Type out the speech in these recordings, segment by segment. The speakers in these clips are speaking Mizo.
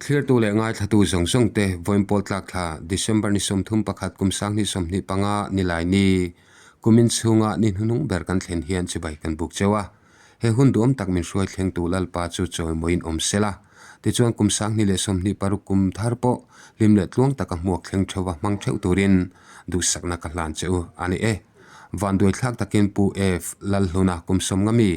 Thlirtu leh ngaithlatu zawng zawng te vawiin pawl tlak thla December ni 31 kum 2025 nilai ni kumin chhunga ni hnuhnung ber kan thlen hian chibai kan buk cheu a. He hun duam tak min hruai thlengtu Lalpa chu chawimawiin awm sela. Tichuan kum 2026 kum thar pawh hlim leh tluang taka hmuak thleng theuha hmang theuh turin duhsakna ka hlan che u a ni e. Vanduai thlak takin Pu F. Lalhluna kum 50 mi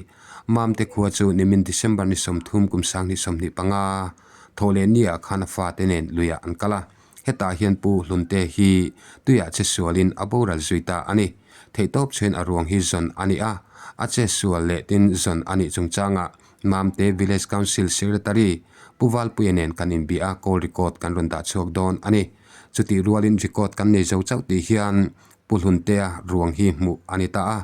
Mamte khua chu nimin December ni 30 kum 2025 thaw leh ni ah khan a fate nen luiah an kal a. Hetah hian Pu Hlunte hi tuiah che sualin a boral zui ta a ni. Theihtawp chhuin a ruang hi zawn a ni a, a che sual leh tin zawn a nih chungchangah Mamte Village Council Secretary Pu Valpuia nen kan inbia a, call record kan rawn dah chhuak dawn a ni. Chutih rualin record kan nei zo chauh tih hian Pu Hluntea ruang hi hmuh a ni ta a.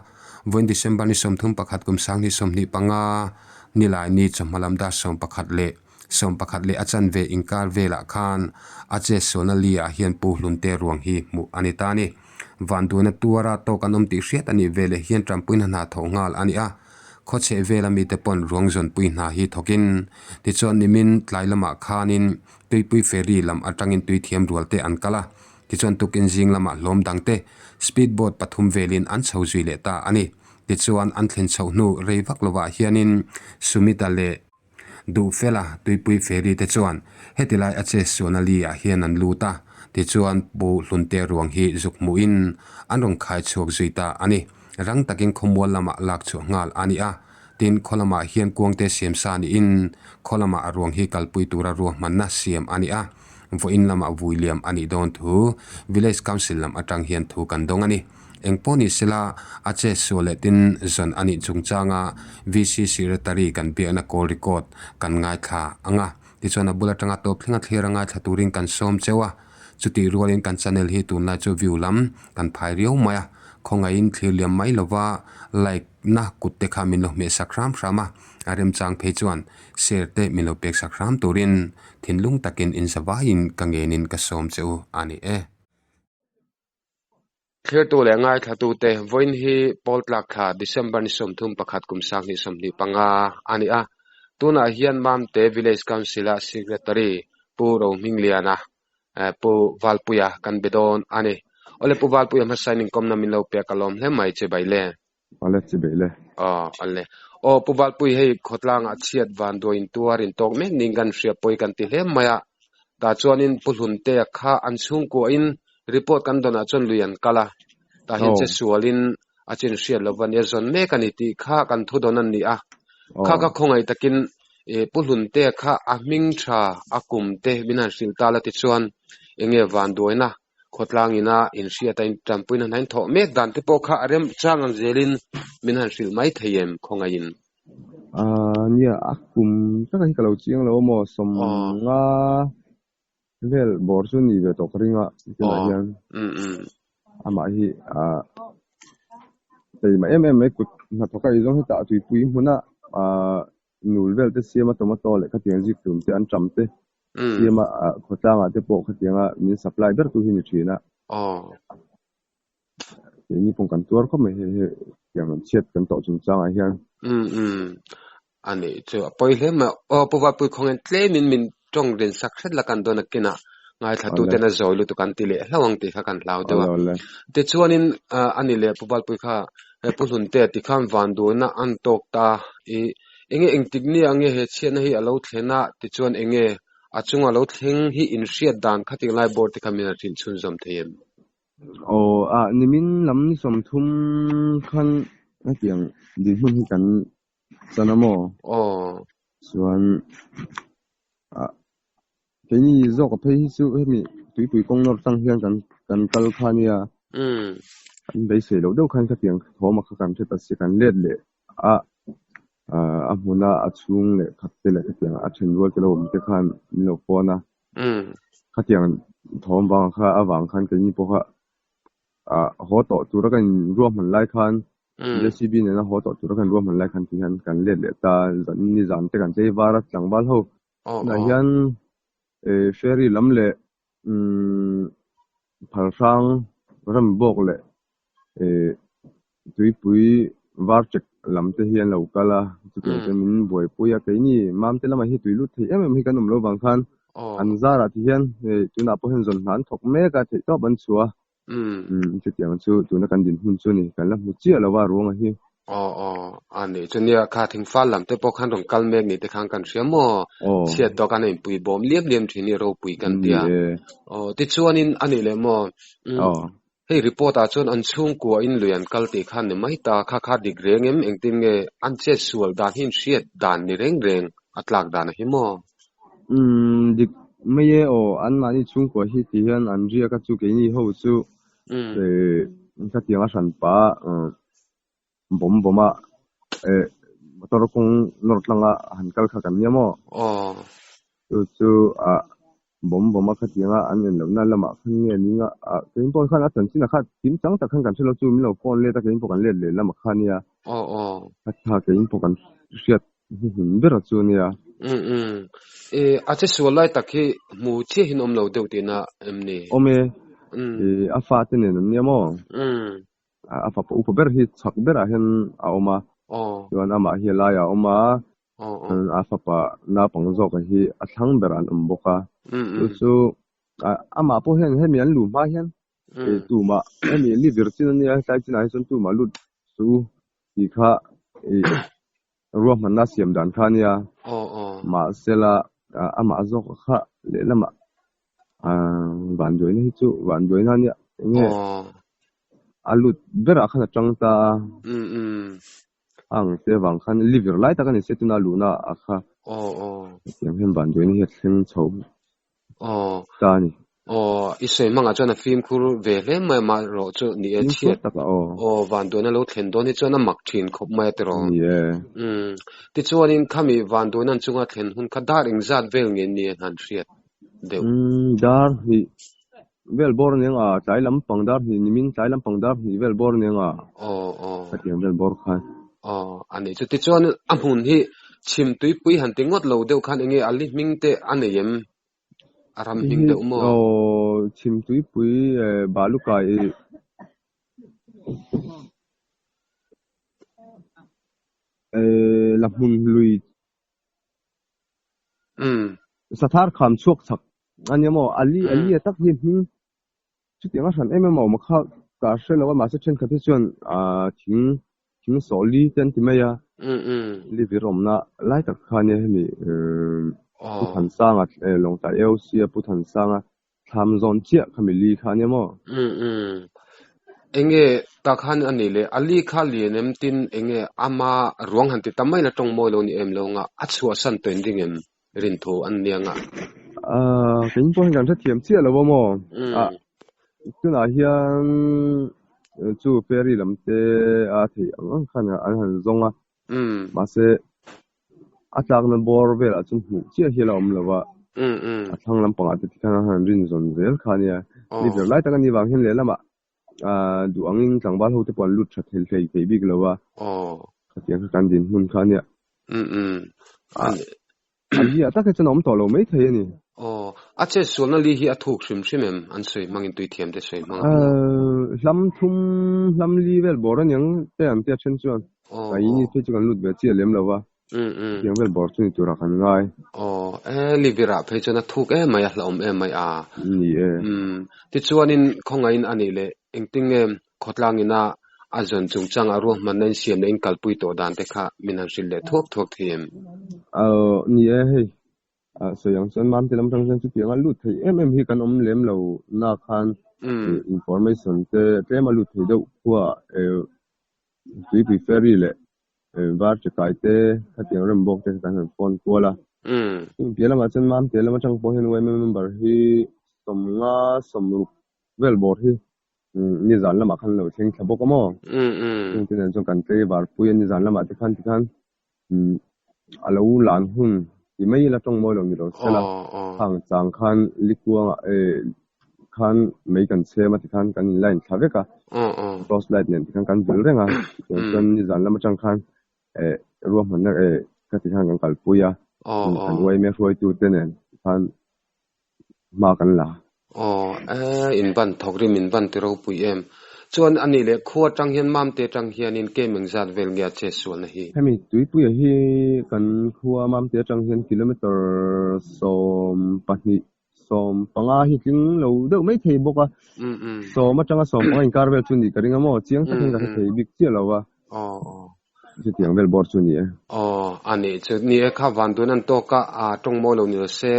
Vawiin December ni 31 kum 2025 nilai ni chawhma lam dar 11 leh 11 leh a chanve inkar velah khan a che sualna li ah hian Pu Hlunte ruang hi hmuh a ni ta a ni. Vanduaina tuara tawk an awm tih hriat a nih veleh hian tanpuina hna thawh nghal a ni a. Khawchheh vela mite pawn ruang zawnpui hna hi thawkin tichuan nimin tlai lamah khanin tuipui ferry lam atangin tui thiam rual te an kal a. Tichuan tukin zing lamah hlawm dangte speed boat pathum velin an chho zui leh ta a ni. Tichuan an thlen chhoh hnu rei vak lovah hianin Sumita leh Duhfela tuipui ferry te chuan heti lai a che sualna li ah hian an lut a, tichuan Pu Hlunte ruang hi zuk hmuhin an rawn khai chhuak zui ta a ni. Rang takin khawmual lamah lak chhuah nghal a ni a, tin khaw lamah hian kuangte siam sa niin khaw lamah a ruang hi kalpui tura ruahmanna siam a ni a, vawiin lamah vui liam a nih dawn thu Village Council lam atang hian thu kan dawng a ni. Eng pawh ni sela, a che sual leh tin zawn a nih chungchanga VC Secretary kan biakna call record kan ngaithla ang a. Tichuan a bul atanga tawp thlenga thlir a ngaithla turin kan sawm cheu a. Chutih rualin kan channel hi tunlai chu view lam kan phai riau mai a. Khawngaihin thlir liam mai lova like na kut te kha min lo hmeh sak hram hram a. A remchang phei chuan share te min lo pek sak hram turin thinlung takin inzavaiin ka ngenin ka sawm che u a ni e. Thlirtu leh ngaithlatute vawiin hi pawl tlak thla December ni 31 kum 2025 a ni a. Tunah hian Mamte Village Council-a Secretary Pu Rohmingliana Pu Valpuia kan be dawn a ni. Awle Pu Valpuia hmasain inkawmna min lo pek a lawm hle mai che bai le. Awle che bai le. Aw awle. Aw Pu Valpui hei khawtlangah chhiat van duain tuar in tawk mek niin kan hria pawi kan ti hle mai a. Tah chuanin Pu Hluntea kha an chhungkuahin report kan dawnah chuan lui an kal a. Tah hian che sualin a chin hriat lo va nia zawn mek a ni tih kha kan thu dawn a ni a. Kha kha khawngaih takin Pu Hluntea kha a hming tha a kum te min han hrilh ta la tichuan enge van duaina khawtlang ina inhriat a intanpuina hna in thawh mek dan te pawh kha a rem chang ang zelin min han hrilh mai thei em khawngaihin. Aaa nia a kum taka hi ka lo chiang lo amaw 50 vel bawr chu ni ve tawh ka ring a tunah hian amah hi aaa keimah em em mai kut hnathawk a eizawng hetah tuipui hmuna aaa nul vel te siama tomato leh khatiang zik tum te an tam te siama khawtlangah te pawh khatianga min supply ber tu hi ni thin a. Keini pawh kan tuar khawp mai hei hei tiang an chhiat kan tawh chungchangah hian. Ani chu a pawi hle mai. Aw Pu Valpui khawngin tlemin min tawng rin sak hret la kan dawn a kinah ngaithla tu ten a zawi lutuk an ti leh hlauh ang tih kha kan hlau deuh a. Tichuanin ani leh Pu Valpui kha Pu Hlunte ti khan vanduaina an tawk ta i enge engtik ni ang nge he chhiatna hi a lo thlen a tichuan enge a chunga lo thleng hi inhriat dan kha tih lai bawr te kha min han hrilh chhunzawm thei em? Aw a nimin lam ni 30 khan hetiang dinhmun hi kan chan a maw? Aw. Chuan a keini zawk a phei hi chu hemi tuipui kawng nawr tang hian kan kan kal kha nia. Kan beisei loh deuh khan khatiang thawm a kha kan hre ta si kan let leh a a hmuna a chhung leh khat te leh khatiang a then rual te lo awm te khan min lo phone a. Khatiang thawm vang kha avang khan keini pawh kha haw tawh tura kan ruahman lai khan JCB nena haw tawh tura kan ruahman lai khan ti hian kan let leh ta ni zan te kan chei var a tlangval ho tunah hian ferry lam leh phalhrang ram bawk leh tuipui var check lam te hi an lo kal a chutiang chuan min buaipui a keini mamte lamah hi tui lut thei em em hi kan awm lo vang khan. An zarah ti hian hei tunah pawh hian zawn hna an thawk mek a, theihtawp an chhuah a. Chutiang chu tuna kan dinhmun chu a ni, kan la hmu chiah lo a ruanga hi. Aw aw, a nih chu nia kha thingfal lam te pawh khan rawn kal mek ni te khan kan hria maw? Chhiat tawh khan a inpui bawm liam liam thin hi ropui kan tia. Aw tichuanin a nih leh maw? Hei report ah chuan an chhungkua in lui an kal tih khan ni mai ta, kha kha dik reng em engtin nge an chet sual dan hi in hriat dan ni reng reng a tlak dan a hi maw? Umm dik mai e aw, an mahni chhungkua hi ti hian an riak a chu keini ho chu khatiang a hran pah bawm bawm a motor kawng nawr tlang a han kal kha kan nia maw? Aw. Chu chu ah bawm bawm a khatiang a an en lohna lamah khan nge ning a ah kein pawh khan a chanchin ah kha kim chang tak khan kan hre lo chu min lo phone let a kein pawh kan let leh lamah kha nia. Aw aw. A tha kein pawh kan hriat hnuhnun ber a chu nia. Umm umm. E a che sual lai tak hi hmu chiah in awm lo deuh tihna em ni? Awm e. E a fate nen an nia maw? Umm. A fapa upa ber hi chhak berah hian a awm a, chuan amah hi a laiah a awm a, a fapa naupang zawka hi a thlang berah an awm bawk a. Chu chu amah pawh hian hemi an luh hma hian tumah hemi li vir chin a nia hetlai chinah hi chuan tumah lut suh u tih kha ruahmanna siam dan kha a nia. Mahsela amah zawk kha lehlamah vanduaina hi chu vanduaina a nia enge a lut berah khan a tang ta a. A ang te vang khan liver lai tak a ni se tuna luhna a kha. Hetiang hian vanduaina hi a thleng chho ta a ni. Aw, i sawi hmangah chuan a fimkhur ve hle mai a, maherawh chu ni e chhiat tak a aw. Aw, vanduaina lo thlen dawn hi chuan a mak thin khawp mai a tiraw. Ni e. Umm, tichuanin khami vanduaina an chunga thlen hun kha dar engzat vel nge ni an han hriat deuh? Umm, dar hnih vel bawr aniang a, tlai lampang dar hnih nimin tlai lampang dar hnih vel bawr aniang a. Aw, aw. Khatiang vel bawr khan. Aw, a nih chu. Tichuan a hmun hi chhim tuipui han ti ngawt lo deuh khan enge a li hming te a nei em? A ram hming deuh maw? Aw, chhim tuipui Balukai la hmun lui Sathar kham chhuak chak a nia maw? Ali Ali a tak hi hming chutiang a hran em em a awm a kha ka hre lo a mahse thenkhat hi chuan thing thing sawh li te an ti mai a li vir awmna lai tak kha ania hemi Pu Thansanga Lawngtlai AOC a Pu Thansanga thlam zawn chiah khami li kha ania maw? Enge tak khan a nih leh Ali kha lian em tin enge ama ruang han ti ta mai la tawng mawi lo ni em lo nga a chhuahsan tawh in ring em rin thu an nia nga. Kei pawh hian kan hrethiam chiah lo a maw? Tunah hian chu ferry lam te a theih ang ang khan an han zawng a, mahse a tlakna bawr velah chuan hmuh chiah hi a la awm lo a, a thlang lampangah te tikhan an han rin zawn zel kha a nia. Ni ber lai tak a nih vang hian lehlamah duh angin tlangval ho te pawh an lut tha thei hlei thei bik lo a, khatiang kha kan dinhmun kha a nia. A liah tak hi chuan a awm tawh lo mai thei a ni. Aw, a chet sualna li hi a thuk hrim hrim em? An sawi hmangin tui thiam te sawi hmang ang. Hlam thum, hlam li vel bawr aniang te an tia then chuan. Ka ini phei chu kan lut ve chiah lem lo va. Chutiang vel bawr chu ni turah kan ngai. Aw, e Livirah phei chuan a thuk em mai a, hlauhawm em mai a. Ni e. Tichuanin khawngaihin a nih leh engtin nge khawtlang ina a zawn chungchang a ruahmanna in siam leh in kalpui tawh dan te kha min han hrilh leh thuak thuak thei em? Aw, ni e, hei sawi ang chuan Mamte lam atang chuan chutiang a lut thei em em hi kan awm lem lo na khan information te tlem a lut thei deuh khua tuipui ferry leh var chakai te khatiang rem bawk te kan han phone kual a. Chung piah lamah chuan Mamte lam atang pawh hian yma member hi sawmnga sawmruk vel bawr hi Nizan lamah khan lo thleng thla bawk a maw? Chung te nen chuan kan tlei var pui a, nizan lamah te khan tikhan a lo lan hun ti mai ila tawng mawi lo ni lo se la, khang chang khan likuangah khan mei kan chhem a tikhan kan in line thla vek a, torch light nen tikhan kan vil reng a, tiang chuan nizan lam atang khan ruahmanna kha tikhan kan kalpui a, kan uaime hruaitu te nen tikhan hma kan la. Aw, e, in ban thawk rim in ban ti ropui em. Chuan a nih leh khua atang hian Mamte atang hianin kem engzat vel nge a che sualna hi? Hemi Tuipuia hi kan khua Mamte atang hian kilometer 12, 15 hi tling lo deuh mai thei bawk a. 10 atanga 15 inkar vel chu nih ka ring a maw? Chiang takin ka hre thei bik chiah lo a. Chutiang vel bawr chu a ni e. Aw, a nih chu. Ni e, kha van tun an tawk a, aa tawng mawi lo ni lo se,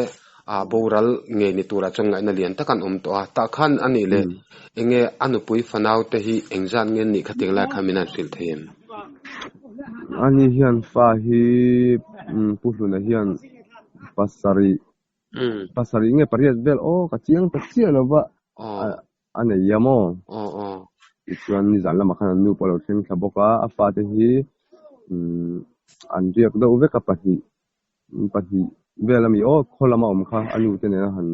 aa boral ngei ni turah chuan ngaihna lian tak an awm tawh a. Tah khan a nih leh enge a nupui fanau te hi engzat nge an nih khatiang lai khan min han hrilh thei em? Ani hian fa hi Pu Hluna hian pasarih, pasarih nge pariat vel aw ka chiang ta chiah lo va. A nei a maw? Aw aw. Tichuan nizan lamah khan an nu pawh a lo thleng thla bawk a, a fate hi umm an riak deuh vek a pahnih pahnih vel ami aw khaw lama awm kha a nu te nena han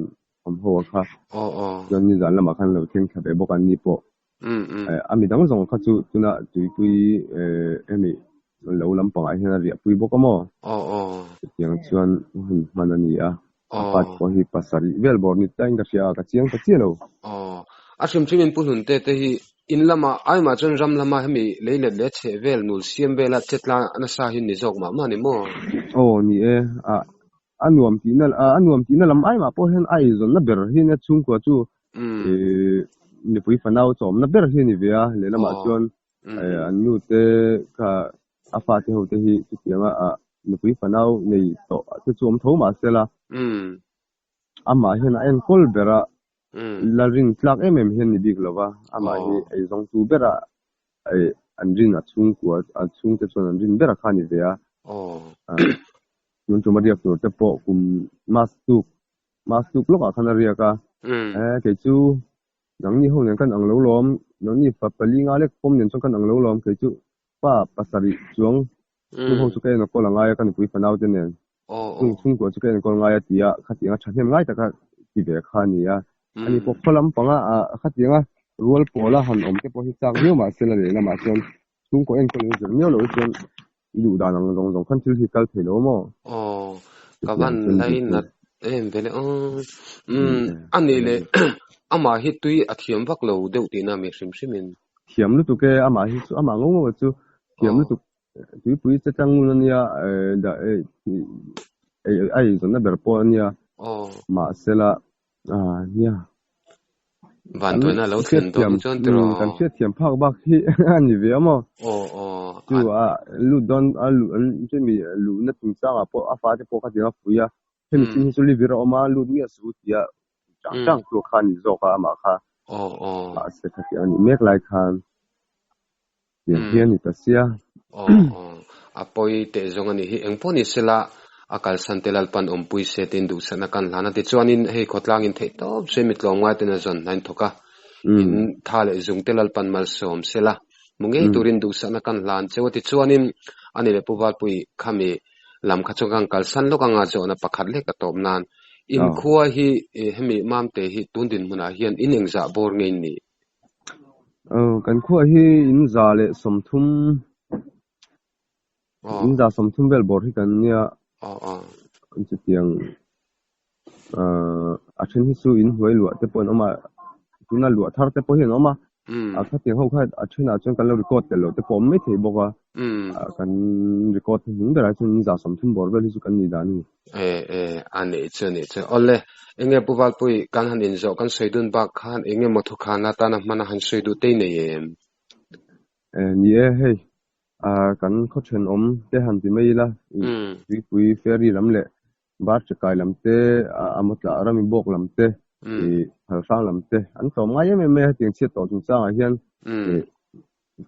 awm ho a kha. Aw aw. Chuan nizan lamah khan a lo thleng thla ve bawk a an ni pawh. Umm umm. A midang zawng kha chu tuna tuipui eh hemi lo lampangah hian a riahpui bawk a maw? Aw aw. Chutiang chuan hun hman a ni a. A fat pawh hi pasarih vel bawr ni tain ka hria a, ka chiang ta chiah lo. Aw. A hrim hrim in Pu Hlunte te hi in lama aimah chuan ram lama hemi leilet leh chheh vel nul siam vela che tla nasa hi ni zawk mah mah ni maw? Aw ni e. A a nuam tihna a nuam tihna lam aimah pawh hian a eizawnna ber hi nia chhungkua chu mipui fanau chawmna ber hi a ni ve a, lehlamah chuan An nu te kha a fate ho te hi chutianga nupui fanau nei tawh te chu awm tho mah se la, amah hian a enkawl ber a, la rin tlak em em hian ni bik lo va, amah hi eizawngtu bera an rin a chhungkua a chhungte chuan an rin bera kha a ni ve a. Tun tum a riak tur te pawh kum mas tuk mas tuk lawkah khan a riak a, kei chu Nangni ho nen kan ang lo lawm, nangni fa pali nga lek pawm nen chuan kan ang lo lawm, kei chu pa pasarih chuang chung ho chu ka enkawl a ngai a, ka nupui fanau te nen chung chhungkua chu ka enkawl ngai a ti a, khatianga thahnem ngai taka ti ve kha a ni a. Ani pawh khaw lampanga khatianga rual pawla han awm te pawh hi chak viau mah se la lehlamah chuan chhungkaw enkawl in zir miau loh hi chuan i duh dan ang zawng zawng khan thil hi kal thei lo maw? Aw, ka van lainat em ve le aw. Umm, a nih leh amah hi tui a thiam vak lo deuh tihna mi hrim hrim in. Thiam lutuk e, amah hi chu amah ngo ngo chu thiam lutuk tuipui che tlang ngun ania dah a eizawnna ber pawh ania mahsela nia. Vantuaina lo thlen dawn chuan tiraw? Kan hriatthiam phak bak hi a ni ve a maw? Aw aw. Chu a lut dawn a luh an chumi luhna chungchangah pawh a fate pawh khatiang a pui a, hemi chin hi chu livir a awm a, lut miah suh u tia chang chang chu kha a ni zawk a amah kha. Aw aw. Mahse khatiang a nih mek lai khan tiang hi a ni ta sia. Aw aw. A pawi teh zawng a nih hi. Engpawh ni sela a kalsan te Lalpan awmpui se tiin duhsakna kan hlan a. Tichuanin hei khawtlangin theih tawp se mi tlawmngai ten a zawn hnain thawk a. In tha leh zung te Lalpan malsawm sela hmu ngei turin duhsakna kan hlan cheu a. Tichuanin ani leh Pu Valpui khami lam kha chuan kan kalsan lawk anga zawhna pakhat lek a tawp nan inkhua hi hemi Mamte hi tun dinhmunah hian in engzah bawr ngei ni? Kan khua hi in 130, in 130 vel bawr hi kan nia. Chutiang a then hi chu in hnuai luah te pawh an awm a, tuna luah thar te pawh hi an awm a. A khatiang ho kha a thenah chuan kan lo record tel loh te pawh awm mai thei bawk a. Kan record hnuhnung berah chuan in 130 bawr vel hi chu kan nih dan a ni. E e, a nih chu a nih chu. Awle, enge Pu Valpui kan han inzawh kan sawi dun bak khan enge maw thukhan atana hmana han sawi duh tei nei em? E ni e, hei kan khaw thenawm te han ti mai ila, tuipui ferry lam leh bar chakai lam te, a mawtlah rami bawk lam te, phalhrang lam te an tlawm ngai em em mai a, hetiang chhiat tawh chungchangah hian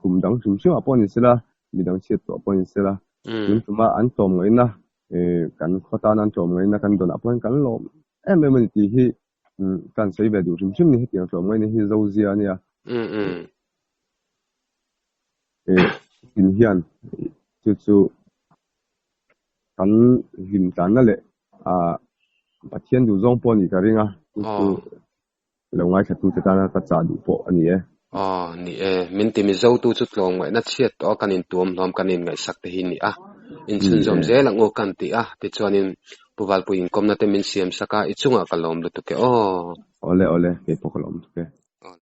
kum dang hrim hrim ah pawh ni sela, midang chhiat tawh pawh ni sela, tun tuma an tlawm ngaihna kan khaw tana an tlawm ngaihna kan dawnah pawh hian kan lawm em em a ni tih hi kan sawi ve duh hrim hrim ni, hetiang tlawm ngaihna hi Zozia a nia. Tin hian chu chu kan hlim tlanna leh Pathian duhzawng pawh a nih ka ring a, chu chu Lo ngaithlatute tana ka chah duh pawh a ni e. Aw, ni e. Min ti Mizo tu chu tlawmngaihna chhiat tawh a kan intuam hlawm kan inngaihsak te hi ni a. Inchhunzawm zel ang u kan ti a, tichuanin Pu Valpui inkawmna te min siam sak a, i chungah ka lawm lutuk e aw. Awle awle, kei pawh ka lawm lutuk e.